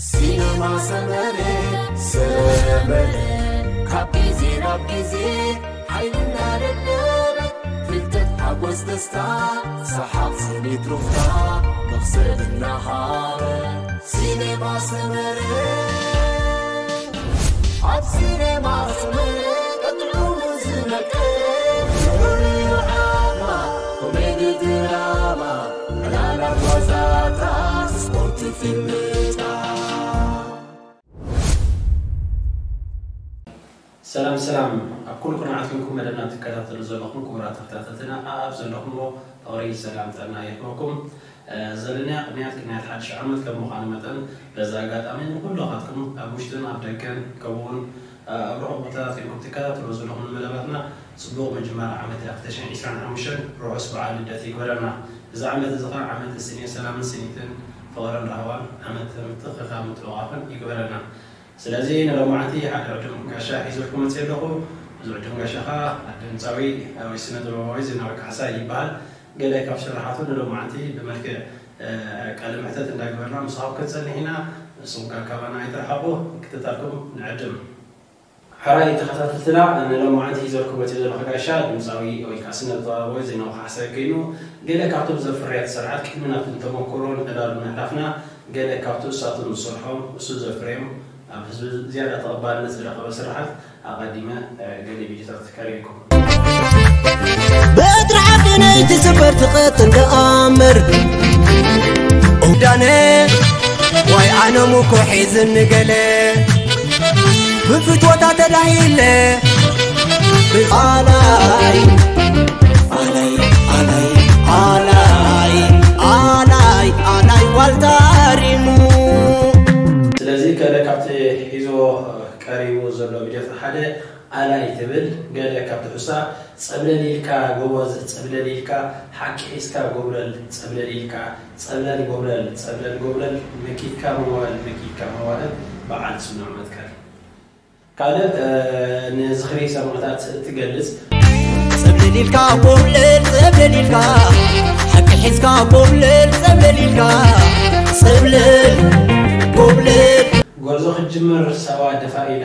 ሲነማ ሰመረ ሰመረ ካብ ግዜ ናብ ግዜ ሓይልና ደደበ ፍልጠት ሓጎስ ደስታ ሰሓቕ ስኒት ሩፍታ መኽሰብ እናሃበ ሲነማ ሰመረ ኣብ ሲነማ ሰመረ ቀጥዑ ዝመቀ ኮሜዲ ድራማ ዕላላት ዋዛታት ስፖርት ፊልምታት ሰላም ሰላም ኣብ ኩሉ ኩርናዓት ኮንኩም መደብና ትከታተሉ ዘለኹም ክቡራት ተከታተልትና ኣኣብ ዘለኹምዎ ፍቕሪ ሰላም ጥዕና ይርኸብኩም። ዘለናዮ ቅንያት ቅንያት ሓድሽ ዓመት ከም ምዃኑ መጠን በዚ ኣጋጣሚ ንኩልኻትኩም ኣብ ውሽጥን ኣብ ደገን ከምኡውን ኣብ ርሑቕ ቦታታት ኮንኩም ትከታተሉ ዘለኹም መደባትና ጽቡቕ ምጅማር ዓመት ክልተ ሽሕን ዕስራን ሓሙሽተን ርሑስ በዓል ልደት ይግበረልና። እዚ ዓመት እዚ ኸዓ ዓመት ስንየት ሰላምን ስኒትን ፍቕርን ራህዋን ዓመት ምትእኽኻብ ምጥውቓቕን ይግበረልና። ስለዚ ንሎማዓንቲ ሓደ ዕዱም ጋሻ ሒዘልኩም መፅየ ኣለኹ። እዚ ዕዱም ጋሻ ኸዓ ድምፃዊ ወይ ስነ ጥበባዊ ዜናዊ ካሕሳይ ይበሃል። ገለ ካብ ስራሓቱ ንሎማዓንቲ ብመልክዕ ቃለ መሕተት እንዳገበርና ምሳኹም ክንፀንሕ ኢና። ንስኹም ከዓ ካባና ኣይትርሓቑ፣ ምክትታልኩም ንዕድም። ሕራይ ተኸታተልትና ንሎማዓንቲ ሒዘልኩም መፅየ ዘለኹ ጋሻ ድምፃዊ ወይ ከዓ ስነ ጥበባዊ ዜናዊ ካሕሳይ ኮይኑ ገለ ካብቶም ዘፍረያት ስራሓት ቅድሚ ናብቲ ተመክሮን ዕላሉ ምሕላፍና ገለ ካብቲ እሳቱ ዝሰርሖም እሱ ዘፍረዮም ኣብ ህዝቢ ዝያዳ ተቐባልነት ዝረኸበ ስራሓት ኣቐዲመ ገለ ቪድዮታት ከርእየኩም። በትሪ ዓዲ ነይቲ ስበር ትቐጥን ደኣምር ኦዳነ ዋይ ኣነ ሙኮ ሒዝኒ ገለ ብፍትወታ ተዳሂለ ኣላይ ኣላይ ኣላይ ኣላይ ኣላይ ኣላይ ዋልታ ሪሙ ስለዚ ገለ ካብቲ ሒዝዎ ቀሪቡ ዘሎ ቪድዮታት ሓደ ኣላይ ትብል ገለ ካብ ትሕሳ ጸብለል ኢልካ ጎበዝ ጸብለል ኢልካ ሓቂ ሒዝካ ጎብለል ጸብለል ኢልካ ጸብለል ጎብለል ጸብለል ጎብለል መኪትካ መዋእል መኪትካ መዋእል በዓል ጽኑዕ መትከል። ካልእ ንዝኽሪ ሰማእታት እትገልጽ። ጸብለል ኢልካ ጎብለል ጸብለል ኢልካ ሓቂ ሒዝካ ጎብለል ጸብለል ኢልካ ጸብለል ጎብለል ጎርዞ ክትጅምር ሳዋ ደፋ ኢላ፣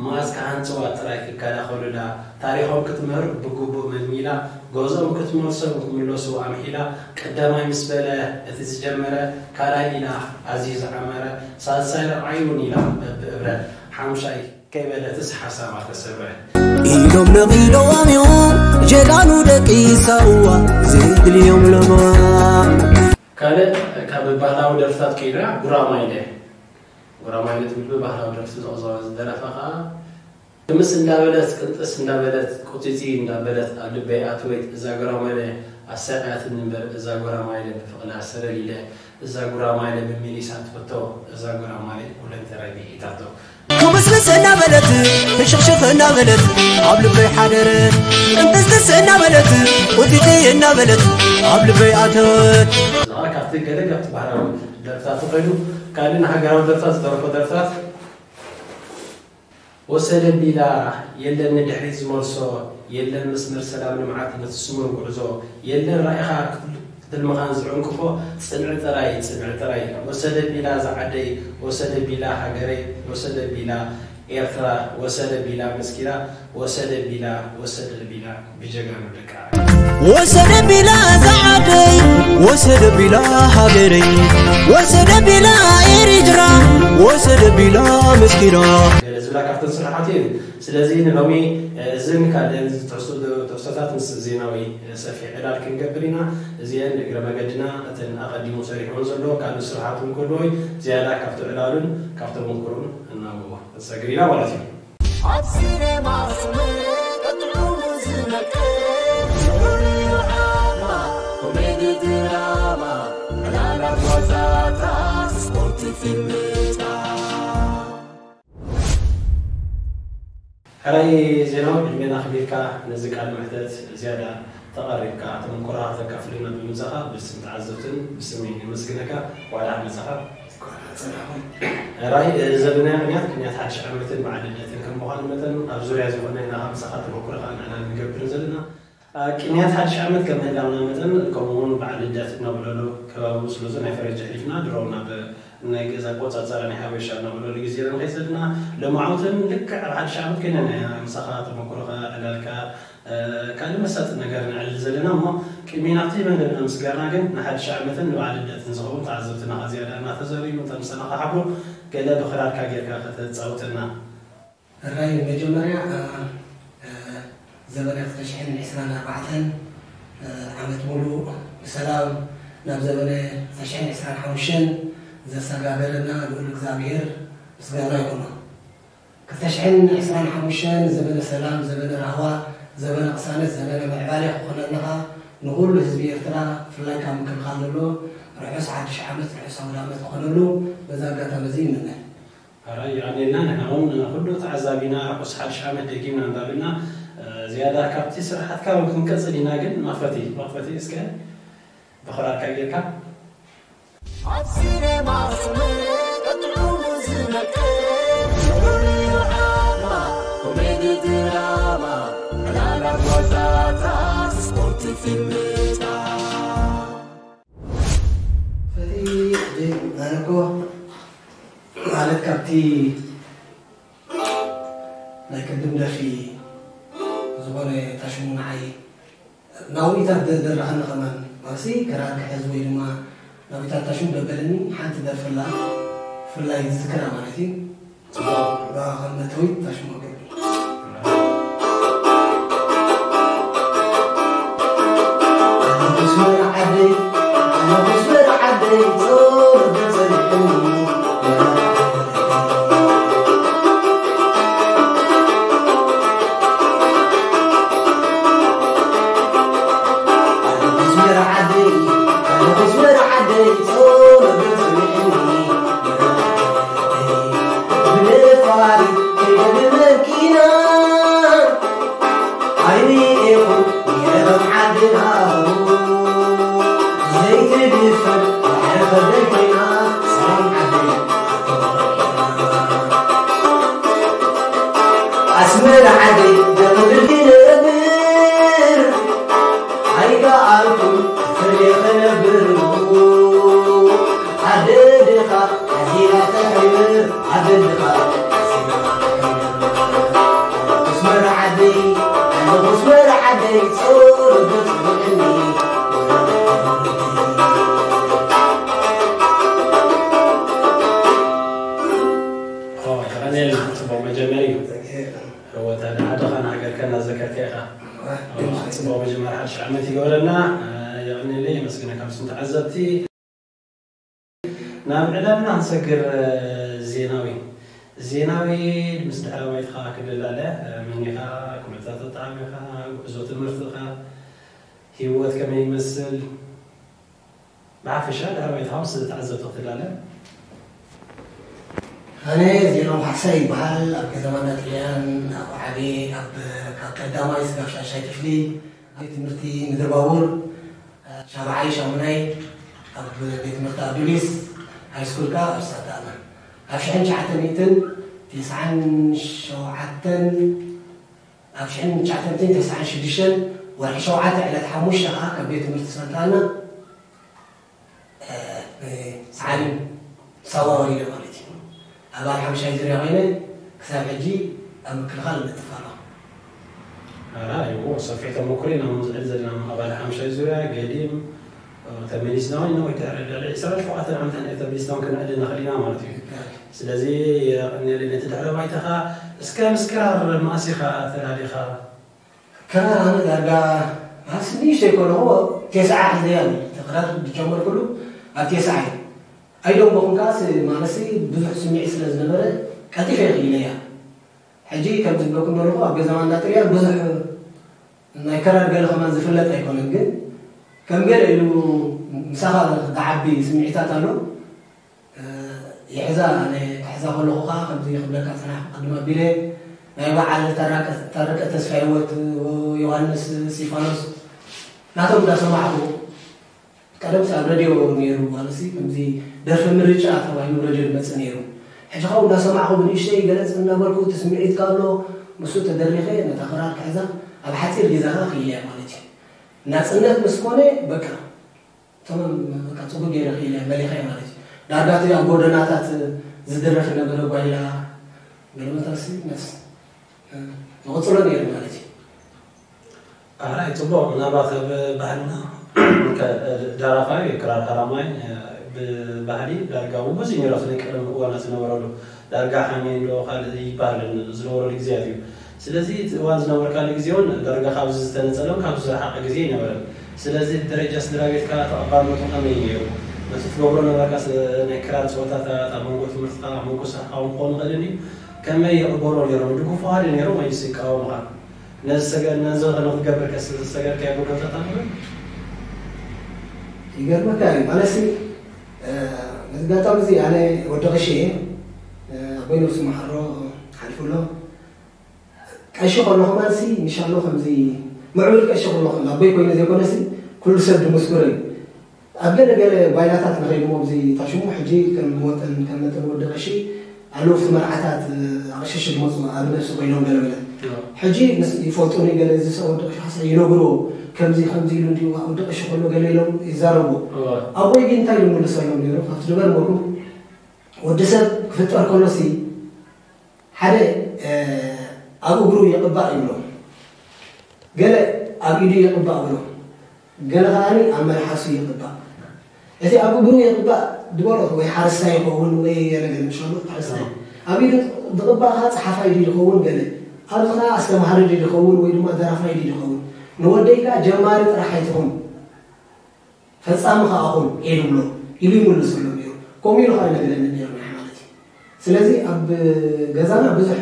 መኣዝ ክሃንጽዋ ጥራይ ክከላኸሉላ፣ ታሪኾም ክትምህር ብግቡእ መልሚላ፣ ጎዞኦም ክትመልሶም ክምለሱ ኣምሒላ፣ ቀዳማይ ምስ በለ እቲ ዝጀመረ፣ ካልኣይ ኢላ ኣዝዩ ዝዓመረ፣ ሳልሳይ ርብዓይ እውን ኢላ በብእብረ፣ ሓሙሻይ ከይበለትስ ሓሳባ ተሰብረ። ኢዶም ነቒሎም እዮም ጀጋኑ ደቂ ሳዋ፣ ዘድልዮም ለበዋ። ካልእ ካብ ባህላዊ ደርፍታት ከይድና ጉራማይለ። ጉራማይለ ትብል ብባህላዊ ደርፊ ዘቕዘወ ዝደረፋ ኸዓ ክምስ እንዳበለት ቅንጥስ እንዳበለት ቁጢጢ እንዳበለት ኣብ ልበይ ኣትወይት እዛ ጉራማይለ ኣሳቅያትኒ እምበር እዛ ጉራማይለ ብፍቕላ ሰለል ኢለ እዛ ጉራማይለ መመሊሳ ትፈቶ እዛ ጉራማይለ ኩለንተናይ ብሂታቶ። ክምስምስ እናበለት ሕሽኽሽኽ እናበለት ኣብ ልበይ ሓደረት ቅንጥስጥስ እናበለት ቁጢጢ እናበለት ኣብ ልበይ ኣተወት። እዚኣ ካብቲ ገለ ካብቲ ባህላዊ ደርፍታት ኮይኑ ካልእ ንሃገራዊ ደርፍታት ዝደረፎ ደርፍታት ወሰደ ቢላ የለን ንድሕሪት ዝመልሶ የለን መስመር ሰላም ልምዓት ነቲ ስሙር ጉዕዞ የለን ራኢኻ ክትልምኻን ዝዕንቅፎ ጽንዒ ጥራይ ጽንዒ ጥራይ ወሰደ ቢላ ዝዓደይ ወሰደ ቢላ ሃገረይ ወሰደ ቢላ ኤርትራ ወሰደ ቢላ መስኪና ወሰደ ቢላ ወሰደ ቢላ ብጀጋኑ ደቃ። ወሰደ ቢላ ዝዓደይ ወሰደ ቢላ ሃገረይ ወሰደ ቢላ ኤሪትራ ወሰደ ቢላ መስኪና። ገለ ዝብላ ካብተን ስራሓት እየን። ስለዚ ንሎሚ እዝን ካልእን ትሕዝቶታት ምስ ዜናዊ ሰፊሕ ዕላል ክንገብር ኢና። እዚአን እግረ መገድና እተን ኣቐዲሙ ሰሪሕወን ዘሎ ካልእ ስራሓት እውን ከሎ ዝያዳ ካብቲ ዕላሉን ካብ ተመክሮን እናብዎ ንሰግር ኢና ማለት እዩ። ኣብ ሲኔማ ስመረ ቀጥዑ ዝነቀ ዝዑልዩ ዓማ ኮሜዲ ድራማ ዕላላት ዋዛታት ስፖርት ፊልምታት ሕራይ ዜናዊ ዕድሜና ኣኽቢርካ ነዚ ቃለ መሕተት ዝያዳ ተቐሪብካ ተመኩሮኻ ክተካፍለና ብምምጻኻ ብስም ተዓዘብትን ብስመይን የመስግነካ። ዋላ መጻኻ። ሕራይ ዘለናዮ ቅንያት ቅንያት ሓድሽ ዓመትን በዓል ልደትን ከም ምዃኑ መጠን ኣብ ዙርያ ዝኾነ ናኻ ምሳኻ ተመኩሮኻ ንዕና ንገብርን ዘለና ቅንያት ሓድሽ ዓመት ከም ምህላውና መጠን ከምኡ እውን በዓል ልደት እነብዕለሉ ከባቢ ምስሉዙ ናይ ፈረንጂ ኣሕሊፍና ድሮ ናብ ናይ ገዛ ኣቆጻጽራ ናይ ሓበሻ እናበለሉ ግዜ ንኸይሰድና፣ ሎማዓውትን ልክዕ ኣብ ሓድሽ ዓመት ኮይና ናይ ምሳኻ ተመኩሮኻ ዕላልካ፣ እ፣ ካልእ መሳጢ ነገር ንዕልል ዘለና እሞ፣ ቅድሚ ናብቲ መደብና ምስጋርና ግን ንሓድሽ ዓመትን ንበዓል ልደትን ዝኸውን ተዓዘብትና ከ ዝያዳ እናተዘርዩ፣ እታ ምሳና ክሓብሩ ገለ ብኽራርካ ጌርካ ከተጻውተና። እራይ መጀመርያ፣ እ፣ እ፣ ዘበነ ክልተ ሽሕን ዕስራን ኣርባዕተን፣ እ፣ ዓመት ሙሉእ ብሰላም ናብ ዘበነ ክልተ ሽሕን ዕስራን ሓሙሽተን ዘሰጋገረና ልዑል እግዚኣብሔር ምስጋና ይኹኖ። ክልተ ሽሕን ዕስራን ሓሙሽተን ዘበነ ሰላም፣ ዘበነ ራህዋ፣ ዘበነ ቅሳነት፣ ዘበነ ምዕባለ ክኾነልና ኸኣ ንኹሉ ህዝቢ ኤርትራ ብፍላይ ካብ ምክልኻል ዘሎ ርሑስ ሓድሽ ዓመት፣ ርሑስ ኣውደ ዓመት ክኾነሉ በዚ ኣጋጣሚ እዚ ይምነ። ሕራይ የቐንየልና። ንሕና እውን ንኹሉ ተዓዛቢና ርሑስ ሓድሽ ዓመት ደጊምና እንዳበልና፣ እ፣ ዝያዳ ካብቲ ስራሓትካ እውን ክንቀጽል ኢና። ግን መኽፈቲ፣ መኽፈቲ እስከ ብኽራርካ ጌርካ። ኣብ ሲኔማ ሰመረ ቀጥዑ ዝነቅል፣ ሽዑ እዩ ዓማ፣ ኮሜዲ ድራማ፣ ዕላላት ዋዛታት፣ ስፖርት ፊልምታት። ፈቲ ሕጂ ኣነ እኮ ማለት ካብቲ ናይ ቅድም ደርፊ ዝኾነ ታሽሙ ንዓይ ናውኢታት ደ-፣ ደረኸኒ ከማን ማለትሲ ክራር ክሕዝ ወይ ድማ ናውኢታት ታሽሙ ደበለኒ ሓንቲ ደርፍላ ብፍላይ ዝዝክራ ማለት እዩ። ጽቡቕ። ብኣ ከም መእተዊት ታሽሙ ኣገቢ። ኣነ ኩስመራ ዓደይ፣ ኣነ ኩስመራ ዓደይ፣ ጾር ጸኒሕኒ። ኣነ ኩስመራ ዓደይ፣ ኣነ ኩስመራ ዓደይ፣ ጾር ጸኒሕኒ። ብነፋሪት ከይደ ብመኪና ኣይርኤኹ ነይረ ከም ዓድና ዘይትድፈር ባሕሪ ከበይ ኮይና ሰላም ዓደይ ኣስመራ ዓደይ ደቕድድ ይነብር ኣይከኣልኩን ፍርየ ክነብር ዓደድኻ ኣዚራ ተሕምር ኣደድኻ ኣዚራ ተሕምር ኣስመራ ዓደይ ኣነ ኣስመራ ዓደይ ጾር በጽብዕኒ ኦ፣ ተቐንየልና። ጽቡቕ መጀመሪ እዩ። እወ፣ ታዲያ ዓድኻ ንሃገርካ እናዘከርካ ኢኻ። እወ፣ ጽቡቕ መጀመሪ ሓድሽ ዓመት ይግበረልና። የቐንየለይ፣ የመስግነካ ምስም ተዓዘብቲ። ናብ ዕላልና ክንሰግር፣ ዜናዊ። ዜናዊ ምስ ድሕረ ባይታኻ ክልል ኣለ። መን ኢኻ? ኩነታት ኣጠዓዕባኻ፣ ጉዕዞ ትምህርትኻ፣ ህይወት ከመይ ይመስል? ብሓፈሻ ድሕረ ባይታኻ ምስ ተዓዘብቲ ክትላለ። ኣነ ዜናዊ ካሕሳይ ይበሃል። ኣብ ከተማ እንዳጥልያን ኣብ ዓብየ ኣብ ካብ ቀዳማይ ስጋብ ሻድሻይ ክፍሊ ቤት ትምህርቲ ምድሪ ባቡር ሻብዓይ ሻሙናይ ኣብ ቤት ትምህርቲ ኣዱሊስ ሃይስኩል ከኣ ኣብ ሳታና ኣብ ሽሕን ትሽዓተ ሚእትን ተስዓን ሸውዓተን ኣብ ሽሕን ትሽዓተ ሚእትን ተስዓን ሽዱሽተን ወርሒ ሸውዓተ ዕለት ሓሙሽተ ከኣ ካብ ቤት ትምህርቲ ሳንታና ዓሊም ሳዋ ወሪደ ማለት እዩ። ኣባል ሓምሻይ ዙርያ ኮይነ ክሳብ ሕጂ ኣብ ምክልኻል እነጥፍ ኣለኹ። ኣራ ይዎ ሰፊሕ ተመኩሮ ኢና ምዝዕል ዘለና ኣባል ሓምሻይ ዙርያ ገዲም ተመሊስና ወይ ነዊሕ ድሕሪ ልዕሊ ዕስራን ሸውዓተን ዓመታት ኢና ተመሊስና እውን ክንዕልል ንኽእል ኢና ማለት እዩ። ስለዚ የቐንየለይ ነቲ ድሕረ ባይታኻ። እስከ ምስ ክራር መኣስ ኢኻ ተላሊኻ? ክራር ኣነ ዳርጋ ማስ ንእሽተይ ከለኹ ቴስዓ ሒዘያ እየ። እቲ ክራር ዝጀመርኩሉ ኣብ ቴስዓ እዩ። ኣይደንጎኹን ከኣ ስ-፣ ማለትሲ ብዙሕ ስምዒት ስለ ዝነበረ ቀልጢፈ እየ ክኢለያ። ሕጂ ከም ዝብለኩም ዘለኹ ኣብ ገዛ ማንዳ ጥርያን ብዙሕ ናይ ክራር ገለ ከማን ዝፍለጥ ኣይኮነን፣ ግን ከም ገለ ኢሉ ምሳኻ ዝዓቢ ስምዒታት ኣሎ። ይሕዛ፣ ኣነ ክሕዛ ከለኹ ከኣ ከምዚ ክብለካ ጸናሕኩ ቅድም ኣቢለ ናይ በዓል ታራቀ፣ ታረቀ ተስፋ ህይወት፣ ዮሃንስ እስጢፋኖስ ናቶም እንዳሰማዕኩ ቀደም ኣብ ሬድዮ ነይሩ ማለትሲ ከምዚ ደርፊ ምርጫ ተባሂሉ ሬድዮ ዝመጽእ ነይሩ። ሕጂ ካብኡ እንዳሰማዕኩ ብንእሽተይ ገለጽ እናበልኩ እቲ ስምዒት ከኣ ኣሎ ምስኡ ተደሪኸ ነታ ክራር ክሕዛ ኣብ ሓጺር ግዜ ከኣ ክኢለያ ማለት እዩ። ናጽነት ምስ ኮነ በቃ ተማም በቃ ጽቡቅ ገይረ ክኢለ መሊኸ ማለት እዩ። ዳርጋ እቲ ኣብ ጎደናታት ዝድረፍ ነበረ ጓይላ ገለመታሲ መስ ይቕፅሎ ነይሩ ማለት እዩ። ኣራይ ፅቡቕ። ምናልባት ኣብ ባህልና ደራፋይ ክራር ሃራማይ ብባህሊ ዳርጋ ብዙ ነይሩ ኣብቲ ናይ ቀደም እዋናት ዝነበረሉ ዳርጋ ሓሜ እንዶ ካልእ ይበሃል ዝነበረሉ ግዜያት እዩ። ስለዚ እቲ እዋን ዝነበርካሉ ግዜ እውን ዳርጋ ካብዚ ዝተነፀለ እውን ካብዚ ዝረሓቐ ግዜ ኣይነበረን። ስለዚ ብደረጃ ስድራ ቤትካ ተቐባልነቱ ከመይ እዩ ነይሩ? ነቲ ትገብሮ ነበርካ ናይ ክራር ፀወታታት ኣብ መንጎ ትምህርትኻ ኣብ መንጎ ስራሕካ እውን ክኸውን ይኽእል እዩ። ከመይ ይቕበልዎ ነይሮም? ይድግፉኻ ድዮም ነይሮም ወይስ ይቃወሙኻ? ነዚ ሰገር ነዚ ንኽትገብር ከስ ዝተሰገርካዮ ጉድለታት ኣሎ? ይገርመካ እዩ ማለትሲ ነዚ ጋጣሚ እዚ ኣነ ወዲ ቀሺ እየ። ኣቦይ ነብሱ መሓሮ ሓሊፉ ኣሎ። ቀሺ ከሎ ከማንሲ ንሻሎ ከምዚ ምዕብል ቀሺ ከሎ ከሎ ኣቦይ ኮይነ ዘይኮነሲ ኩሉ ሰብ ድምስክሮ እዩ። ኣብ ገለ ገለ ጓይላታት ንኸይድሞ ኣብዚ ታሽሙ ሕጂ ከም ወጠን ከም መጠን ወዲ ቀሺ ኣለዉ ኣብቲ መርዓታት ኣቕሽሽ ዝመፁ ኣብ ነብሲ ኮይኖም ገለ ገለ ሕጂ ምስ ይፈልጡኒ ገለ እዚ ሰብ ወዲ ቀሺ ሓሳ ይነግርዎ ከምዚ ከምዚ ኢሉ እንዲሁ ወዲ ቀሺ ከሎ ገለ ኢሎም ይዛረቡ። ኣቦይ ግን እንታይ ዝምልሰሎም ነይሩ ካብቲ ዝበልመኩም ወዲ ሰብ ክፍጠር ከሎሲ ሓደ ኣብ እግሩ ይቕባእ ይብሎ፣ ገለ ኣብ ኢዱ ይቕባእ ብሎ፣ ገለ ከዓኒ ኣብ መልሓሱ ይቕባእ። እቲ ኣብ እግሩ ይቕባእ ዝበሎ ወይ ሓረስታይ ይኸውን ወይ ገለ ገለ ምሻሉ ሓረስታይ ኣብ ኢዱ ዝቕባእ ከዓ ፀሓፋይ ድዩ ዝኸውን ገለ ኣብዚ ከዓ ኣስተምሃሪ ድዩ ዝኸውን ወይ ድማ ደራፋይ ድዩ ዝኸውን ንወደይ ከዓ ጀማሪ ጥራሕ ኣይትኹን ፈፃሚ ከዓ ኩን ኢሉ ብሎ ኢሉ ይምልስሎም ነይሩ። ከምኡ ኢሉ ከዓ ይነግረኒ ነይሩ ናይ ማለት እዩ። ስለዚ ኣብ ገዛና ብዙሕ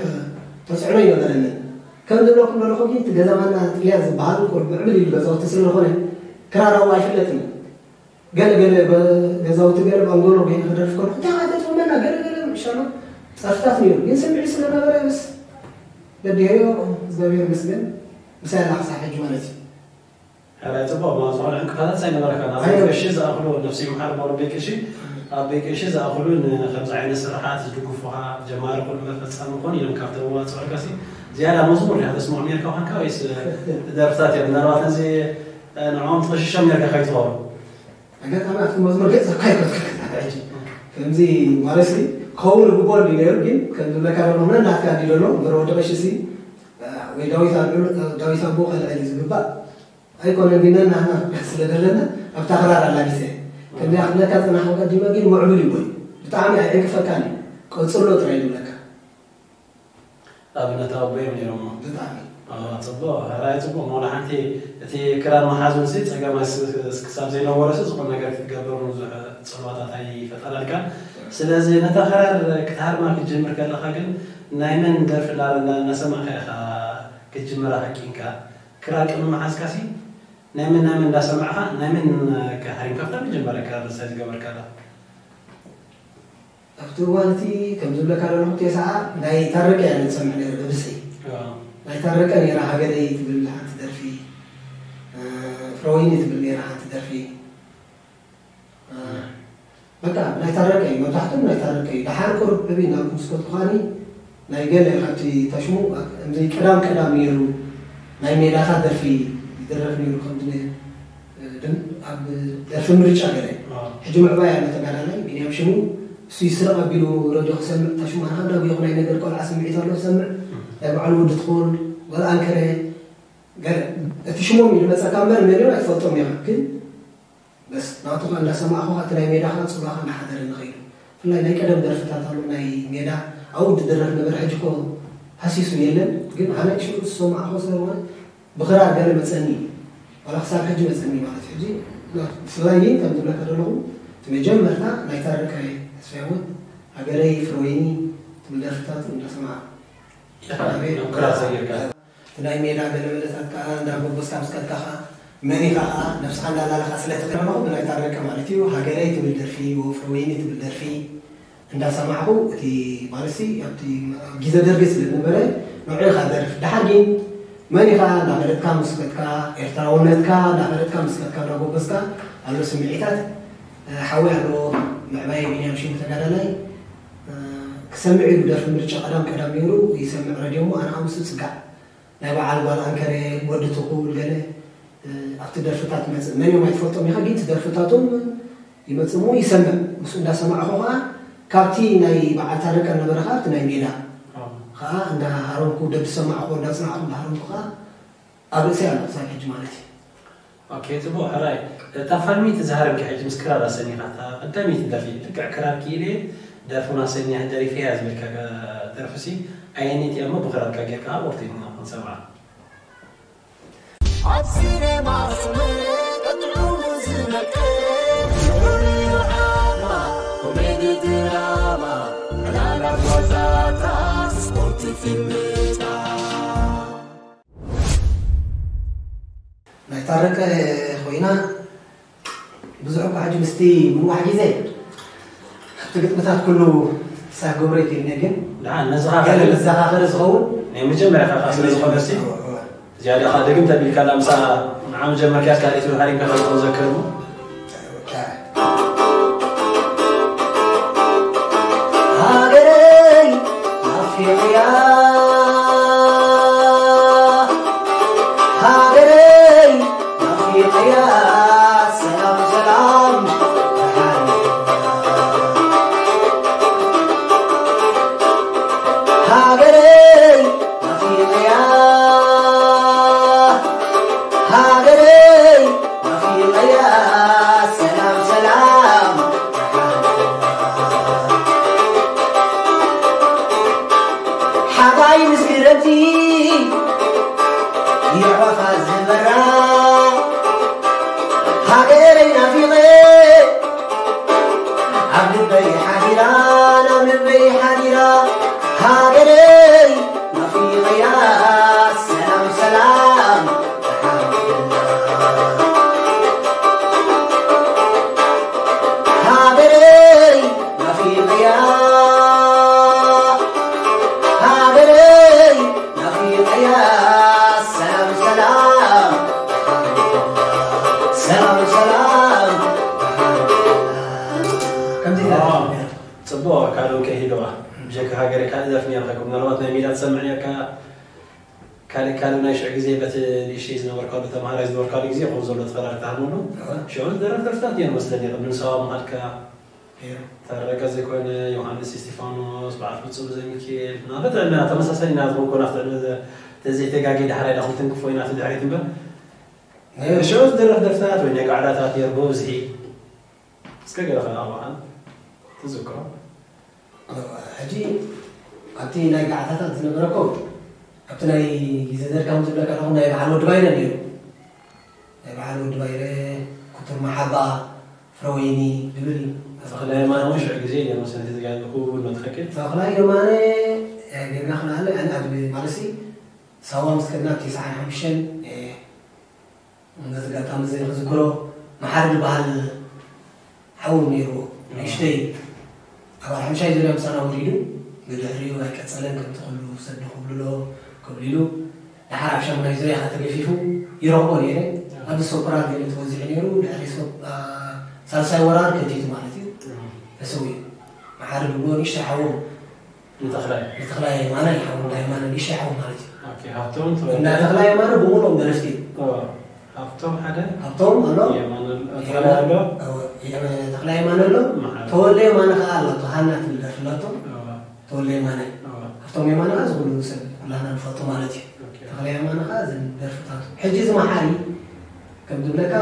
ተፅዕኖ ኣይነበረንን። ከም ዝብለኩም ዘለኹ ግን እቲ ገዛ ዋና ጥልያ ዝበሃል ቁሩብ ምዕብል ኢሉ ገዛውቲ ስለዝኾነ ክራር ኣብኡ ኣይፍለጥን። ገለ ገለ ገዛውቲ ገለ ባንጎሎ ገይረ ክደርፍ ከለኹ እንታይ ከዓ ተፅመና ገለ ገለ ምሻሎ ፀርፍታት ነይሩ ግን ስምዒት ስለነበረ ምስ በዲሀዮ እግዚኣብሔር ይመስገን ምሳይ ኣላ ክሳብ ሕጂ ማለት እዩ። ሕራይ ፅቡቕ ማለት ዝኾነ ዕንቅፋታት ኣይነበረካን። ኣብ ቤት ቀሺ ዝኣኽሉ ነፍሲ ይምሓር እሞ ቤት ቀሺ ኣብ ቤት ቀሺ ዝኣኽሉ ንከምዚ ዓይነት ስራሓት ዝድግፉኻ ጀማሪ ኩን እምበር ፈፃሚ ኩን ኢሎም ካብ ተዋፅዑልካሲ ዝያዳ መዝሙር ዲኻ ተስምዖም ነይርካ ኮንካ ወይስ ደርፍታት እዮም? ምናልባት ነዚ ንዕኦም ትቐሽሾም ነይርካ ከይትኸውን። ኣጋጣሚ ኣብቲ መዝሙር ገይፀካ ይኮንካ ሕጂ ከምዚ ማለትሲ ክኸውን ግቡኦ እንዲ ነይሩ ግን ከም ዝብለካ ዘሎ ነናትካ እንዲ ዘሎ እምበር ወዲ ቀሺ ሲ ወይ ዳዊት ኣልዑል ዳዊት ኣቦ ከልዕል እዩ ዝግባእ ኣይኮነን ግን ነናህና ስለ ዘለና ኣብታ ክራር ኣላጊሰ ከምዚኣ ክብለካ ዝፀናሕኩ ቀዲመ ግን ምዕቡል እዩ ወይ ብጣዕሚ ኣይዕንቅፈካን እዩ ቀፅሎ ጥራይ ዝብለካ ኣብነታዊ ኣቦ እዮም ነይሮሞ ብጣዕሚ ኣዋ ፅቡቅ ራይ ፅቡቅ መሆነ ሓንቲ እቲ ክራር መሓዙን ሲ ፀገም ክሳብ ዘይነበሮ ሲ ዝኮነ ነገር ክትገብር ብዙሕ ፅልዋታት ኣይፈጠረልካን ስለዚ ነታ ክራር ክትሃርማ ክትጅምር ከለካ ግን ናይ መን ደርፊ እናሰማዕካ ኢካ ክትጅምራ ሃቂንካ ክራር ቅድሚ ምሓዝካሲ ናይ መን ናይ መን እንዳሰማዕኻ ናይ መን ሃሪምካ ኣብታ መጀመርያ ክራር ርእሳ ዝገበርካላ? ኣብቲ እዋን እቲ ከም ዝብለካ ዘለኹ ቴስዓ ናይ ታረቀ እያ ንሰምዕ ነይረ ብብዝሒ ናይ ታረቀ ነይራ ሃገረይ ትብል ሓንቲ ደርፊ ፍረወይኒ ትብል ነይራ ሓንቲ ደርፊ በቃ ናይ ታረቀ እዩ መብዛሕትኦም ናይ ታረቀ እዩ። ደሓር ቁሩብ ዕብይ እናበልኩ ምስ ከድኩ ከዓኒ ናይ ገለ ካብቲ ታሽሙ ከምዚ ቀዳም ቀዳም ነይሩ ናይ ሜዳታት ደርፊ ይድረፍ ነይሩ ከምዚ ኣብ ደርፊ ምርጫ ገለ ሕጂ ምዕባይ ኣሎ ተጋዳላይ ቢንያም ሽሙ እሱ ይስረቕ ኣቢሉ ረድዮ ክሰምዕ ታሽሙ ኣነ ካብ ዳጉ ይኹን ናይ ነገር ቆልዓ ስምዒት ኣሎ ክሰምዕ ናይ በዓል ወዲ ትኹል ጓል ኣንከረ ገለ እቲ ሽሞም እዩ ዝመፀካ እምበር መን እዮም ኣይትፈልጦም ኢኻ ግን በስ ናቱ ከዓ እንዳሰማዕኹ ከዓ እቲ ናይ ሜዳ ከዓ ፅባቐ እንዳሓደረ ንኸይዱ ብፍላይ ናይ ቀደም ደርፍታት ኣሎ ናይ ሜዳ ኣብኡ ዝድረፍ ነበረ ሕጂ እኮ ሃሲሱ የለን ግን ኣነ ሽዑ ዝሰማዕኹ ስለዝኾነ ብኽራር ገለ መፀኒ እዩ ዋላ ክሳብ ሕጂ መፀኒ ማለት ሕጂ ብፍላይ ግን ከም ዝብለካ ዘለኹ እቲ መጀመርታ ናይ ታረቀ ተስፋይ እውን ሃገረይ ፍረወይኒ ትብል ደርፍታቱ እንዳሰማዕኹ ክራር ሰጊርካ እቲ ናይ ሜዳ ገለመለታት ከዓ እንዳጎበዝካ ምስ ከድካ ከዓ መን ኢኻ ከዓ ነብስኻ እንዳላለኻ ስለ ትኽእል ኣለኹ ብናይ ታረቀ ማለት እዩ ሃገረይ ትብል ደርፊ ወፍሪ ወይኒ ትብል ደርፊ እንዳሰማዕኹ እቲ ማለትሲ ኣብቲ ኣብ ግዜ ደርጊ ስለ ዝነበረ ንዑ ኢኻ ደርፍ ደሓር ግን መን ኢኻ እንዳፈለጥካ ምስ ከድካ ኤርትራውነትካ እንዳፈለጥካ ምስ ከድካ እንዳጎበዝካ ኣሎ ስምዒታት ሓወይ ኣለዎ ምዕባየ ቢንያም ሽሙ ተጋዳላይ ክሰምዕ ኢሉ ደርፊ ምርጫ ቀዳም ቀዳም ነይሩ ይሰምዕ ረድዮ እሞ ኣነ ከዓ ምስኡ ፅጋዕ ናይ በዓል ጓል ኣንከረ ወዲ ትኹል ገለ ኣብቲ ደርፍታት መፅእ መን እዮም ኣይትፈልጦም ኢኻ ግን እቲ ደርፍታቶም ይመጽእ እሞ ይሰምዕ። ምስኡ እንዳሰማዕኹ ኸዓ ካብቲ ናይ በዓል ታረቀ ነበረ ኸዓ ኣብቲ ናይ ሜዳ ኸዓ እንዳሃረምኩ ደድሰማዕኹ እንዳጽናዕኹ እንዳሃረምኩ ኸዓ ኣብ ርእሰይ ኣሎ ክሳብ ሕጂ ማለት እዩ። ኦኬ፣ ጽቡቕ። ሕራይ፣ እታ ፋልሚት እዛ ሃረምኪ ሕጂ ምስ ክራር ኣሰኒኻ፣ እታ ቀዳመይቲ ደርፊ፣ ልክዕ ክራር ክኢለ ደርፉን ኣሰኒያ ደሪፈያ ዝብልካ ደርፍሲ ኣየነይቲ እያ እሞ ብኽራርካ ጌርካ ኣብ ኦርቴድና ክንሰምዓ። ኣብ ሲኔማ ስምዒት ጥዑሙ ዝነቅል ሽዑ እዩ ዓቕማ ኮሜዲ ድራማ ዕላላ ጓዛታት ስፖርት ፊልምታት ናይ ታረቀ ኮይና ብዙሕ እኳ ሕጂ ምስቲ ምንዋሕ ግዜ ኣብቲ ግጥምታት ኩሉ ሳህ ገብረ ይክእልኒ ግን ደሓን ነዚ ኸዓ ገለ ካልእ መዘኻኸሪ ዝኸውን ናይ መጀመርያ ኸዓ ስለ ዝኾነ እስቲ ዝያዳ ኸዓ ደግም ተቢልካ ኣላ ምሳ ንዓ መጀመርያ እስካ ሪእቱ ሃሪምካ ከም ዝዘክር እሞ ሃገረይ ናፊቐያ ሃገረይ ናፊቐያ ሰላም ሰላም ደሓን ሃገረይ ናፊቐያ ሃገረይ ናፊቐያ ሰላም ሰላም ሓጋይ ምስ ክረምቲ የዕዋፋት ዝበራ ሃገረይ ናፊቐ ኣብ ልበይ ሓዲራ ናብ ልበይ ሓዲራ ሃገረይ ናፊቐያ ሰላም ሰላም ሃገረይ ናፊቐያ ሃገረይ ናፊቐያ ሰላም ሰላም ሰላም ሰላም ከምዚ ጽቡቕ ካልኡ ከሂልዋ ብጀካ ሃገረ ካልእ ደርፊ ነርካ ምናልባት ናይ ሜዳ ትሰምዕ ነርካ ካልእ ካልእ ናይ ሽዑ ግዜ በቲ ንእሽተይ ዝነበርካሉ ተምሃራይ ዝነበርካሉ ግዜ ይኸውን ዘሎ ተፈራርካ ሃርሞኖ ሽዑ ዝደረፍ ደርፍታት እየን መስለኒ ቅድሚ ንሰባ ምኻድካ ታረቀ ዘይኮነ ዮሃንስ እስቲፋኖስ በዓል ፍጹም ዘሚካኤል ናፈጥዕና ተመሳሳሊ ኢና ዝኾንኮ ናፍጥዕና ተዘይተጋጌ ዳሕራይ ዳኹም ትንክፎ ኢና ትድሕሪት እምበር ሽዑ ዝደረፍ ደርፍታት ወይ ናይ ጋዕዳታት ነይሩ ብብዝሒ እስከ ገለ ከኣ ኣባኻን ትዝክሮ ሕጂ ኣብቲ ናይ ጋዕታታት ዝነበረኮ ኣብቲ ናይ ግዜ ዘድካም ዝብለካ ኣለኹ ናይ በዓል ወዲ ባይረ ነይሩ ናይ በዓል ወዲ ባይረ ኩቱር መሓባ ፍረወይኒ ዝብል ተኽለ የማነ እውን ሽዑ ግዜ እየ መሰለቲ ዝጋለኹ እውን መትኸክል ተኽላይ የማነ ጌርና ክንኣለ ኣነ ኣብ ማለሲ ሳዋ ምስ ከድና ኣብ ቴስዓን ሓሙሽተን ነዚ ኣጋጣሚ እዚ ክዝክሮ መሓሪ ዝበሃል ሓው ነይርዎ ንእሽተይ ኣባል ሓምሻይ ዙርያ ምሳና ወሪዱ ብድሕሪኡ ኣይቀጸለን ከምቲ ኩሉ ሰዲ ክብልሎ ክብልሉ ደሓር ኣብ ሻሙናይ ዙርያ ከ ተገፊፉ ይረኽቦ ነይረ ኣብዚ ሶፕራን ገለ ተወዚዑ ነይሩ ድሕሪ ሳልሳይ ወራር ከቲቱ ማለት እዩ ተሰዊኡ መሓሪ ብሎ ንእሽተይ ሓዎም ንተኽላይ ንተኽላይ የማነ ይሓው እንዳ የማነ ንእሽተይ ሓው ማለት እዩ ኦኬ፣ ሃብቶም እንዳ ተወልደ ተኽላይ የማነ ብምሉኦም ደረፍቲ እዮም ኦ፣ ሃብቶም ሓደ ሃብቶም ኣሎ የማነ ተኽላይ ኣሎ እወ፣ የመ- ተኽላይ የማነ ኣሎ መሓሪ። ተወልደ የማነ ከዓ ኣሎ እቲ ሃና ትብል ደርፊ ኣላቶ እወ፣ ተወልደ የማነ እወ፣ ሃብቶም የማነ ከዓ ዝኩሉ ሰብ ኩላና ንፈልጦ ማለት እዩ ኦኬ። ተኽላይ የማነ ከዓ እዘን ደርፍታቱ ሕጂ እዚ መሓሪ ከም ዝብለካ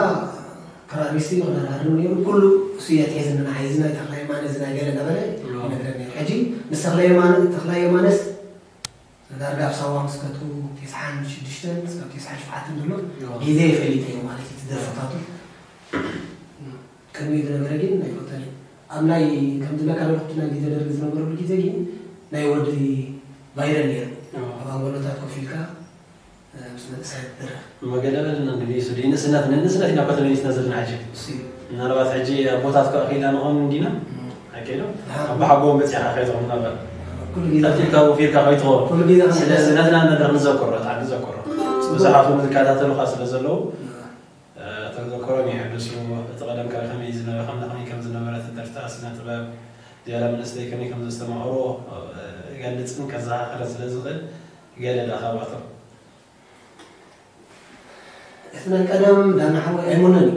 ክራሪስቲ ክነርሃርም ነይሩ ኩሉ እሱ እየ ትሒዝኒ ንዓይ እዚ ናይ ተኽላይ የማነ እዚ ናይ ገለ እናበለ ይነግረኒ ነይሩ ሕጂ ምስ ተኽላይ የማነ ተኽላይ የማነስ ዳርጋ ኣብ ሳዋ ምስ ከቱ ቴስዓን ሽዱሽተን ክሳብ ቴስዓን ሸውዓተን ዘሎ ግዜ ፈሊጠ እዩ ማለት እዩ ትደርፍታቱ ቅድሚኡ ዝነበረ ግን ኣይፈተን እዩ ኣብ ናይ ከም ዝብለካ ደርኩት ናይ ግዜ ደርጊ ዝነበረሉ ግዜ ግን ናይ ወዲ ባይረ ነይሩ ኣብ ኣንጎሎታት ኮፍ ኢልካ ምስ መንእሰያት ዝደርፍ እሞ ገለ በለና እንግዲህ እሱ ንእስነት ንእስነት ኢና እኮ ተመሊስና ዘለና ሕጂ እሱ እዩ ምናልባት ሕጂ ኣቦታት ከ ኣኺልና ንኾን እንዲና ኣይከይዶ ኣቦሓጎም በፂኻ ከይትኾን ናበር ኩሉ ግዜ ቀልጢፍካ ወፊርካ ከይትኾን ኩሉ ግዜ ስለዚ ነትና መድረክ ንዘክሮ ጣዕሚ ንዘክሮ ብዙሓት እውን ዝከታተሉካ ስለ ዘለዉ ተዘክሮም ይሕድሱ እቲ ቀደም ከ ከመይ ዝነበረ ከም ከመይ ከም ዝነበረ እቲ ደርፍታ ስነ ጥበብ ዝያዳ መንእሰይ ከመይ ከም ዘስተማቕሮ ይገልፅን ከዘኻኽርን ስለ ዝኽእል ገለ ዳ ካብኣቶም እቲ ናይ ቀደም ዳና ሓወይ ኣይሞነን እዩ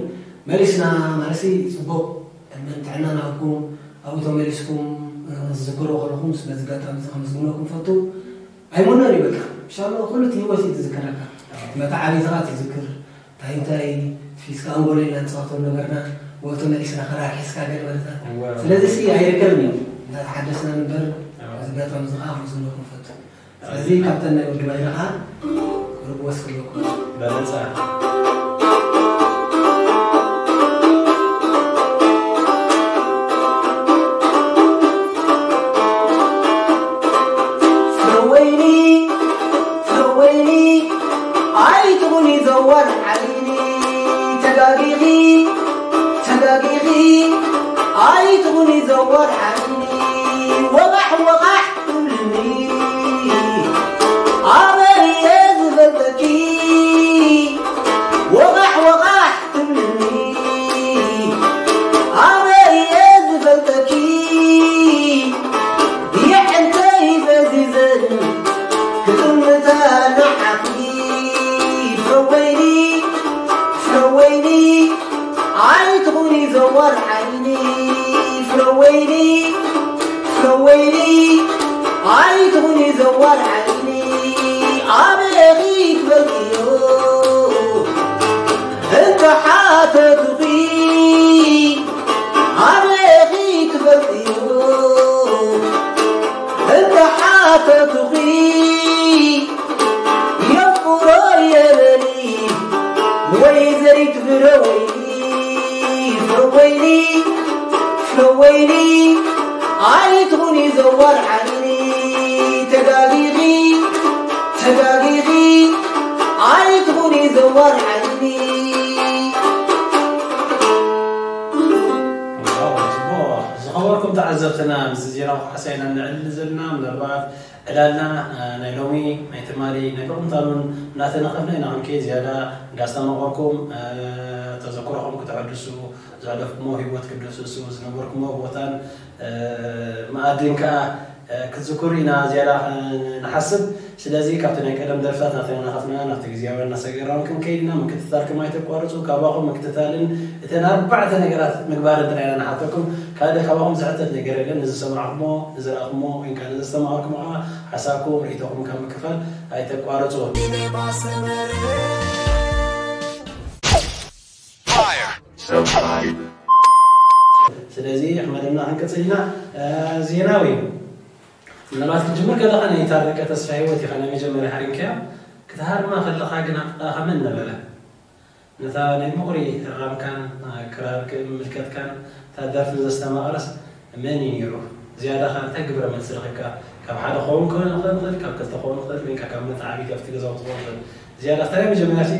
መሊስና ማለሲ ፅቡቅ መን ጥዕና ናብኩም ኣብኡ ተመሊስኩም ዝዝክሮ ከለኹም ስለዚ ኣጋጣሚ እዚ ከመስግነኩም ፈቱ። ኣይሙኖን ይበልካ ሻሎ ኩሉ እቲ ህይወት እዩ ዝዝከረካ። መተዓቢትኻ ትዝክር እንታይ እንታይ ፊስካ ኣንጎሎ ኢና ንፃወቶ ነበርና። ወ ተመሊስና ክራር ሒዝካ ገለ መለታት ስለዚ ሲ ኣይርከብን እዩ። እንዳተሓደስና ንበር። እዚ ኣጋጣሚ እዚ ከዓ ከመስግነኩም ፈቱ። ስለዚ ካብተን ናይ ወዲ ባይረ ከዓ ርግወስ ክብለኩም። በለፀ። ፍረወይኒ ፍረወይኒ ኣይትኹኒ ዘወር ዓይኒ ተጋጊኺ ተጋጊኺ ኣይትኹኒ ዘወር ዓይኒ ወቓሕ ወቓሕ ትብልኒ ኣበይ እየ ዝፈልጠኪ ወቓሕ ወቓሕ ትብልኒ ኣበይ እየ ዝፈልጠኪ የዕንተይ ፈዚዘን ክጥምታ ንዓኺ ፍረወይኒ ፍረወይኒ ኣይትኹኒ ዘወር ዓይኒ ፍረወይኒ ፍረወይኒ ኣይትኹኒ ዘወር ዓይኒ ኣበኺ ክበልዮ እንተ ሓተቱኺ ኣበኺ ክበልዮ እንተ ሓተቱኺ የፍቅሮ የበሊ ወይ ዘይትፍረ ወይኒ ፍረ ወይኒ ፍረ ወይኒ ኣይትኹኒ ዘወር ዓይኒ ተጋጊኺ ተጋጊኺ ኣይትኹኒ ዘወር ዓይኒ ዝኸበርኩም ተዓዘብትና ምስ ዜና ሓሳይና ንዕልል ዘለና ምናልባት ዕላልና ናይ ሎሚ ናይ ትማሊ ናይ ብቕንጣሉን እናተነኸፍና ኢና ክንከይ ዝያዳ እንዳስተማቐርኩም ተዘክሮኹም ክተሐድሱ ዘሕለፍኩሞ ህይወት ክደስሱ ዝነበርኩሞ ቦታን መኣድን ከዓ ክትዝክሩ ኢና ዝያዳ ንሓስብ ስለዚ ካብቲ ናይ ቀደም ደርፍታት ናተናናኸፍና ናብቲ ግዜያዊ እናሰገራውን ክንከይድ ኢና ምክትታል ከማይ ተቋርፁ ካባኹም ምክትታልን እተን ኣርባዕተ ነገራት ምግባርን ጥራይ ኢና ንሓተኩም ካልእ ካባኹም ዝሕተት ነገር የለን ንዝሰማዕኩሞ ንዝረኣኹሞ ወይንካ ንዘስተማቐርኩሞ ከዓ ሓሳብኩም ርእይቶኹም ካብ ምክፋል ኣይተቋርፁ ስለዚ መደብና ክንቅፅል ኢና ዜናዊ ምናልባት ክትጅምር ከለኻ ናይ ታረቀ ተስፋ ህይወት ኢኻ ናይ መጀመርያ ሃሪምካያ ክትሃርማ ከለኻ ግን ኣፍቃኻ መን ነበረ ነታ ናይ ምቑሪ ህራምካን ክራር ምልከትካን እታ ደርፍን ዘስተማቐረስ መን እዩ ነይሩ ዝያዳ ኸ እንታይ ግብረ መልሲ ረኺብካ ካብ ሓደ ክኸውን ክኽእል ይኽእል ካብ ክልተ ክኸውን ይኽእል ወይ ካብ መተዓቢቲ ኣብቲ ገዛውቲ ክኸውን ይኽእል ዝያዳ እታ ናይ መጀመርያ ሲ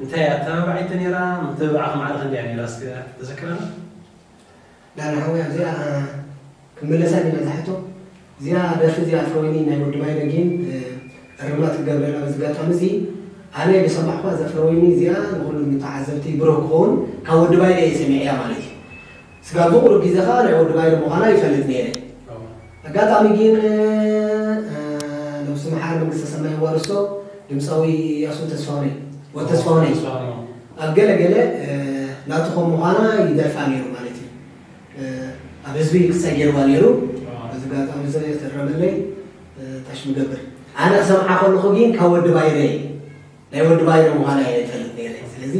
እንታይ ኣተባባዒት ነይራ ምትብባዕኹም ዓርኺ እንድያ ነይራ እስከ ተዘክረና ዳና ሓወይ ኣብዚኣ ክምለሳ ዲና ዝሓቶ እዚኣ ደርፊ እዚኣ ፍረወይኒ ናይ ወዲ ባይረ ጌም እርማት ክገብረላ በዚ ኣጋጣሚ እዚ ኣነ ዝሰማዕኳ እዛ ፍረወይኒ እዚኣ ንኩሉ ንተዓዘብቲ ብሩህ ክኸውን ካብ ወዲ ባይረ እየ ሰሚዐያ ማለት እዩ ስጋብ ብቁሩብ ግዜ ከዓ ናይ ወዲ ባይረ ምዃና ይፈልጥ ነይረ ኣጋጣሚ ግን ነብሱ መሓር መንግስተ ሰማይ የዋርሶ ድምፃዊ ያሱ ተስፋሁነይ ወተስፋሁነይ ኣብ ገለ ገለ ናቱ ከም ምዃና ይደርፋ ነይሩ ማለት እዩ ኣብ ህዝቢ ክሳይ ገይርዋ ነይሩ በዚ ኣጋጣሚ እዚ ተረመለይ ታሽ ምገብር ኣነ ክሰምዓ ከለኹ ግን ካብ ወዲ ባይረ ናይ ወዲ ባይረ ምዃና እየ ይፈልጥ ነይረ ስለዚ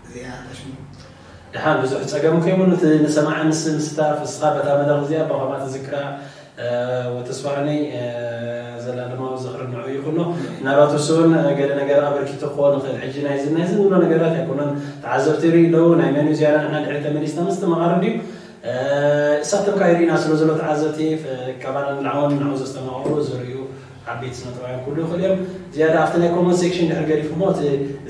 እዚኣ ታሽ ድሓን ብዙሕ ፀገም ከይብሉ እቲ ንሰማዓ ምስ ምስታፍ እስኻ በታ መድረኽ እዚኣ ብኸማ ትዝክራ ወተስፋሕነይ ዘላለማዊ ዝኽሪ ንዑ ይኹኖ ምናልባት እሱ እውን ገለ ነገር ኣበርኪቱ ክኾን ይኽእል ሕጂ ናይዚ ናይዚ ንብሎ ነገራት ኣይኮነን ተዓዘብቲ ይርኢ ኣለዉ ናይ መን እዩ ዝያዳ ንሕና ድሕሪ ተመሊስና ምስ ተመቓርብ ድዩ እሳቶም ከዓ ይርኢና ስለ ዘሎ ተዓዘብቲ ካባና ንላዕውን ንዑ ዘስተማቕሩ ዝርእዩ ዓበይቲ ስነጥበባውያን ክህልዉ ይኽእሉ እዮም። ዝያዳ ኣብቲ ናይ ኮመንት ሴክሽን ድሕሪ ገዲፉ እሞ እቲ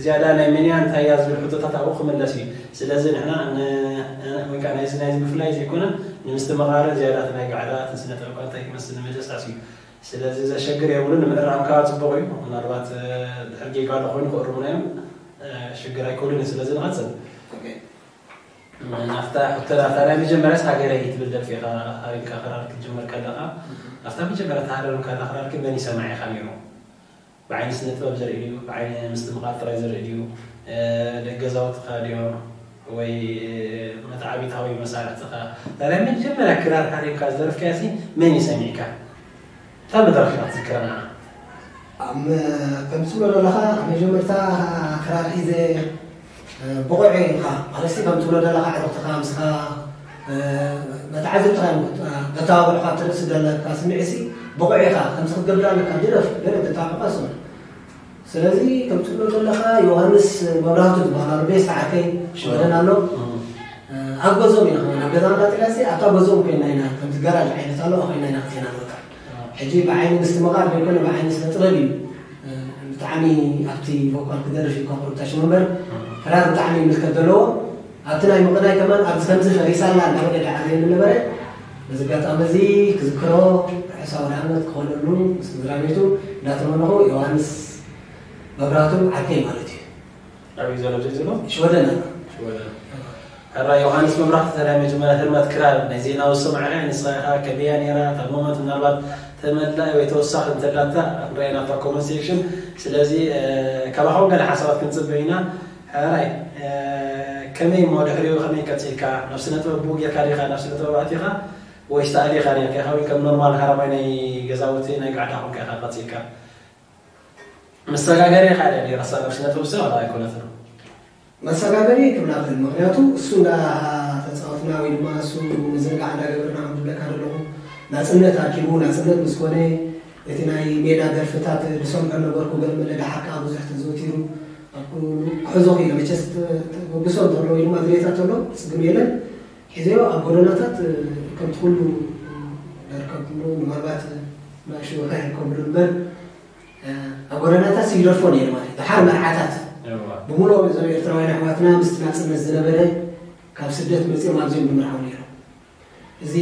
ዝያዳ ናይ መን እያ እንታይ እያ ዝብል ሕቶታት ኣብኡ ክምለስ እዩ። ስለዚ ንሕና ን- ወይ ከዓ ናይዚ ናይዚ ብፍላይ ዘይኮነ ንምስትምቓርን ዝያዳ እቲ ናይ ጋዕዳ እቲ ስነ ጥበብ እንታይ ክመስል ንምድህሳስ እዩ። ስለዚ ዘሸግር የብሉን ንምእራም ከዓ ፅቡቕ እዩ። ምናልባት ድሕሪ ጌጋ ኣሎ ኮይኑ ክእርሙና እዮም። ሽግር ኣይክህሉን እዩ። ስለዚ ንቐፅል። ናፍታ ሕቶ ናፍታ ናይ መጀመርያስ ሃገረይ ትብል ደርፊ ኢኻ ሃሪምካ ክራር ክትጅምር ከለኻ ናፍታ መጀመርያ ተሃረምካላ ክራር ግን መን ይሰማዕ ኢኻ ነይሩ? ብዓይኒ ስነ ጥበብ ዝርኢ ድዩ? ብዓይኒ ምስትምቓር ጥራይ ዝርኢ ድዩ? ደቂ ገዛውትኻ ድዮም? ወይ መትዓቢታዊ መሳርሕትኻ ናይ መጀመርያ ክራር ሓሪብካ ዝደረፍካያ ሲ መን እዩ ሰሚዕካ? እታ መድረኽ ኢኻ ትዝክራ ንዓ? ኣብ ከም ትብሎ ዘለኻ ኣብ መጀመርታ ክራር ሒዘ ብቑዕ ኢኻ ማለት ከም ትብሎ ዘለኻ ዕርኽትኻ ምስኻ መተዓዘብትኻ እዮም ዘተባብዑኻ ትርእሲ ዘለካ ስምዒት ሲ ብቑዕ ኢኻ ከምዚ ክትገብር ኣለካ ድረፍ ገለ ዘተባብዑኻ ይስምዑ። ስለዚ ከም ትብሎ ዘለኻ ዮሃንስ መብራህቱ ዝበሃል ኣሎ ቤት ሰዓርከይ ሽወደን ኣሎ። ኣብ ገዞም ኢና ኣብ ገዛ እንዳጥላሲ ኣብታ ገዞም ኮይና ኢና ከምዚ ገራጅ ዓይነት ኣሎ ኮይና ኢና ክዜና ንወጣ። ሕጂ ብዓይኒ ምስትምቓር ዘይኮነ ብዓይኒ ስነ ጥበብ እዩ ብጣዕሚ ኣብቲ ቮካል ክደርፍ እዩ ቁሩብ ታሽሙ እምበር ክራር ብጣዕሚ ምልከት ዘለዎ ኣብቲ ናይ ምቕናይ ከማን ኣብዚ ከምዚ ፈሪሳላ እንዳበለ ዳዕር የምነበረ። በዚ ኣጋጣሚ እዚ ክዝክሮ ርሑስ ኣውደ ዓመት ክኾነሉ ምስ ስድራ ቤቱ እንዳተመነኹ ዮሃንስ መብራህቱ ዓርከይ ማለት እዩ። ኣበይ ዘሎ ዘሎ? ሽወደን ኣሎ። ሽወደን። ሕራ ዮሃንስ መብራህቱ ተዳይ መጀመርያ ህርመት ክራር ናይ ዜና ውስም ዓያ ንስኻ ኢኻ ከመያ ነይራ እታ ሞመንት ምናልባት ተመላእ ወይ ተወሳኺ እንተላታ ንረኣይ ናብታ ኮመንት ሴክሽን። ስለዚ ካባኻ እውን ገለ ሓሳባት ክንፅበ ኢና። ሕራይ ከመይ እሞ ድሕሪኡ ከመይ ቀፂልካ ናብ ስነ ጥበብ ብኡ ጌርካ ዲኻ ናብ ስነ ጥበብ ኣቲኻ ወይስ ተኣሊኻ ነርካ ኢኻ ወይ ከም ኖርማል ሃረማይ ናይ ገዛውቲ ናይ ጋዕዳ ኮንካ ኢኻ ቀፂልካ? መሰጋገሪ ኢኻ ድያ ነይራ ሳብ ስነ ጥበብ ሰብ ኣላ ኣይኮነትን። መሰጋገሪ ክብላ ክእል ምክንያቱ እሱ እንዳ ተፃወትና ወይ ድማ እሱ ምዝንጋዕ እንዳገበርና ከም ዝብለካ ዘለኹ ናፅነት ኣኪቡ ናፅነት ምስ ኮነ እቲ ናይ ሜዳ ደርፍታት ዝሰምዖ ነበርኩ ገለ መለ ደሓር ከዓ ብዙሕ ተዘውቲሩ ኣብ ኩሉ ክሕዞ ክኢለ መቸስ ተበግሶ እንተሎ ወይ ድማ ድሌታት ተሎ ስግም የለን ሒዘዮ ኣብ ጎደናታት ከምቲ ኩሉ ደርከብሉ ምናልባት ናእሽቱ ከይርከብሉ እምበር ኣብ ጎደናታት ይደርፎ ነይሩ ማለት እዩ። ደሓር መርዓታት ብምሉኦም እዞም ኤርትራውያን ኣሕዋትና ምስቲ ናጽነት ዝነበረ ካብ ስደት መጺኦም ኣብዚኦም ንምርዓው ነይሮም። እዚ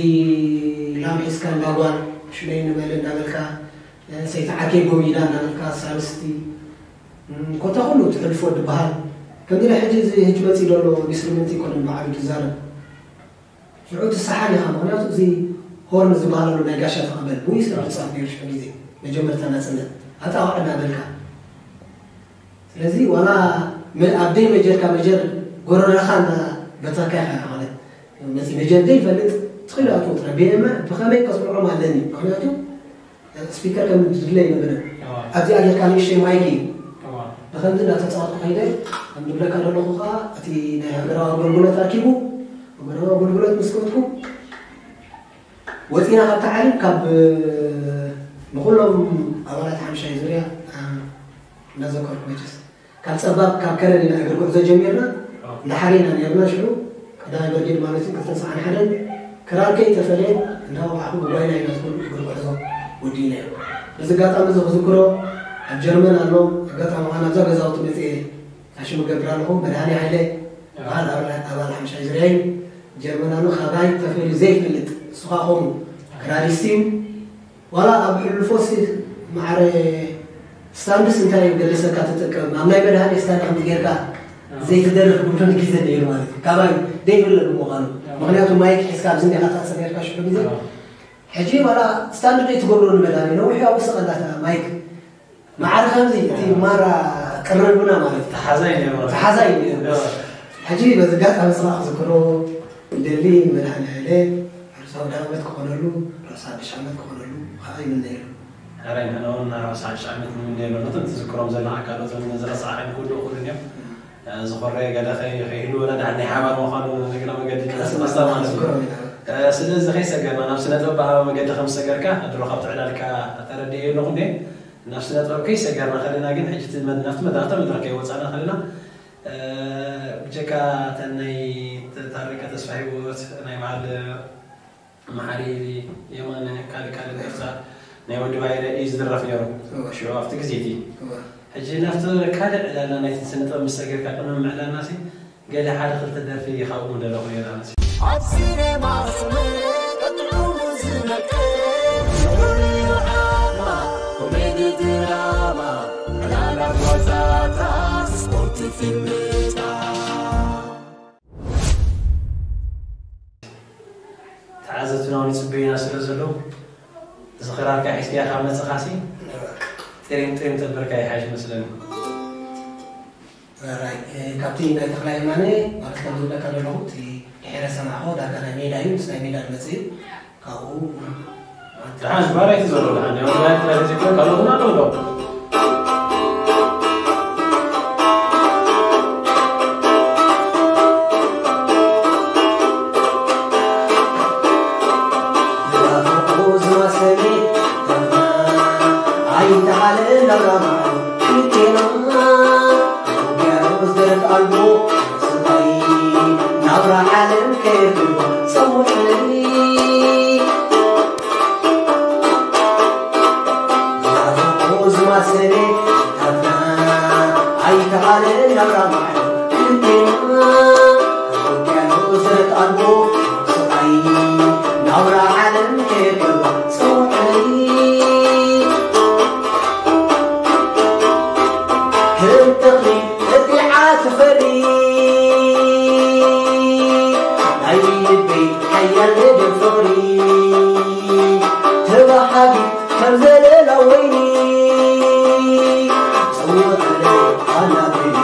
ላም ሒዝካ እንዳጓል ሽመይ ንበል እንዳበልካ ሰይቲ ዓርከይ ጎሚዳ እንዳበልካ ሳልስቲ ኮታ ኩሉ ትሕልፎ ድበሃል ከምዚ ናይ ሕጂ እዚ ሕጂ መጺ ዘሎ ኢንስትሩመንት ይኮነን ባዕሉ ዝዛረብ ሽዑ ትሰሓል ኢኻ ምክንያቱ እዚ ሆርን ዝበሃል ኣሎ ናይ ጋሻ ተቐበል ብኡ እዩ ሰብ ዝፃወት ነይሩ ሽዑ ግዜ መጀመርታ ናፅነት ኣጣቕዕ እናበልካ ስለዚ ዋላ ኣብ ደይ መጀርካ መጀር ጎረረኻ በታካ ኢኻ ማለት መፂ መጀር ዘይፈልጥ ትኽእል ኣትዎ ጥረ ቤማ ብኸመይ ከስምዖም ኣለኒ ምክንያቱ ስፒከር ከም ድድለ ይነበረ ኣብዚኣ ጌርካ ንእሽተይ ማይክ እዩ ብከምዚ እናተፃወትኩ ከይደ ከም ዝብለካ ዘለኹ ከዓ እቲ ናይ ሃገራዊ ኣገልግሎት ኣርኪቡ ሃገራዊ ኣገልግሎት ምስ ከድኩ ወፂና ካብቲ ዓለም ካብ ንኩሎም ኣባላት ሓምሻይ ዙርያ እናዘከርኩ መቸስ ካብ ፀባብ ካብ ከረን ኢና እግሪ ጉዕዞ ጀሚርና እንዳሓረና ነርና ሽዑ ቀዳማይ ብርጌድ ማለት እዩ ክልተ ሰዓን ሓደን ክራር ከይተፈለየ እንዳወቃዕኩ ብጓይላ ኢና ዝኩሉ እግሪ ጉዕዞ ወዲእናዮ በዚ ኣጋጣሚ እዚ ክዝክሮ ኣብ ጀርመን ኣሎ ኣጋጣሚ ከዓ ናብዛ ገዛውቲ መፅኤ ታሽሙ ገብር ኣለኹ መድሃኒ ሃይለ በሃል ኣባል ሓምሻይ ዝርያ እዩ ጀርመን ኣሎ ካባይ ተፈልዩ ዘይፈልጥ ንስኻ ከምኡ ክራሪስት እዩ ዋላ ኣብ ሕሉፎሲ ማዕረ ስታንድስ እንታይ ገለሰካ ትጥቀም ኣብ ናይ መድሃኒ ስታንድ ከምዚ ጌርካ ዘይትደርፍ ብብን ግዜ ነይሩ ማለት እዩ ካባይ ዘይፍለጥ ብምዃኑ ምክንያቱ ማይክ ሒዝካ ኣብዚ እንዲኻ ታፀ ጌርካ ሽዑ ግዜ ሕጂ ዋላ ስታንድ ዘይትገብሮ ንመድሃኒ ነዊሑ ኣብ ውስቐላታ ማይክ ማዕረ ከምዚ እቲ ማራ ቅርብና ማለት እዩ ተሓዛይ ነይሩ ተሓዛይ ነይሩ ሕጂ በዚ ጋጣሚ ስራ ክዝክሮ ይደሊ መድሃኒ ሃይለ ርሳው ዳመት ክኾነሉ ርእሳ ሓድሽ ዓመት ክኾነሉ ከዓ ይምነየሉ። ሕራይ ንሕና እውን ኣርባዕተ ሓድሽ ዓመት ንምነየሉ ነቶም ትዝክሮም ዘለኻ ካልኦት እውን ዝረሳዕካ ይክእሉ ይኽእሉን እዮም። ዝኾረየ ገለ ከይህልወና ደሓን ናይ ሓባር ምዃኑ እግረ መገዲ ቀስ ቀስ ማለት እዩ። ስለዚ ከይሰገርና ናብ ስነ ጥበብ ብሃባ መገዲ ከም ዝሰገርካ ድሮ ካብ ትዕላልካ ተረዲኤ ኣለኹ እንዴ ናብ ስነ ጥበብ ከይሰገርና ከለና ግን ሕጂ ናብቲ መድረኽ መድረኽ ከይወፃና ከለና ብጀካ እተን ናይ ታረቀ ተስፋ ሂወት ናይ በዓል መሓሪ የማነ ካልእ ካልእ ደርፍታት ናይ ወዲ ባይረ እዩ ዝድረፍ ነይሩ ሽዑ ኣብቲ ግዜ እቲ ሕጂ ናብቲ ካልእ ዕላልና ናይቲ ስነ ጥበብ ምስ ሰገርካ ቅድሚ ምዕላልና ሲ ገለ ሓደ ክልተ ደርፊ ካብኡ ምደለኹ ነይረ ኣነሲ ኣብ ሲኔማ ስምዒት ጥዑሙ ዝነቅል ስሩዕ ዓማ ኮሜዲ ድራማ ዕላላት ዋዛታት ስፖርቲ ፊልምታት ተዓዘብትና እውን ይፅበዩና ስለ ዘለዉ እዚ ክራርካ ሒዝካያ ካብ መፅኻሲ ጥሪም ጥሪም ተበርካ ይሓይሽ መስለኒ ራይ ካብቲ ናይ ተኽላይ የማነ ማለት ከም ዝብለካ ዘለኹ እቲ ድሕረ ሰማዕኹ ዳርጋ ናይ ሜዳ እዩ፣ ምስ ናይ ሜዳ ዝመጽእ እዩ። ካብኡ ደሓን ባራይቲ ዘሎ ደሓን ያው ባራይቲ ላይ ዜካ ካልኦትና ኣለዉ ዶ ዝማሰሊ ኣይተኻለ እንዳብራማ ክልቴና ውቅያኖስ ደረት ኣልቦ ሰማይ ናብራ ዓለም ከየብሉ ጸውዕለይ ዝማሰሌ ታትና ኣይተኻለ ናብራ ማዕዶ ክልቴና ውቅያኖስ ደረት ኣልቦ ሰማይ ናብራ ዓለም ከየብሉ ጸውዕለይ ከም ተኽሊ እጢዓ ትፈሪ ናይ ልበይ ሓያል ደም ፍቕሪ ተባሃጊት ከም ዘለላ ወይኒ ጸውዕለይ ኣናብለይ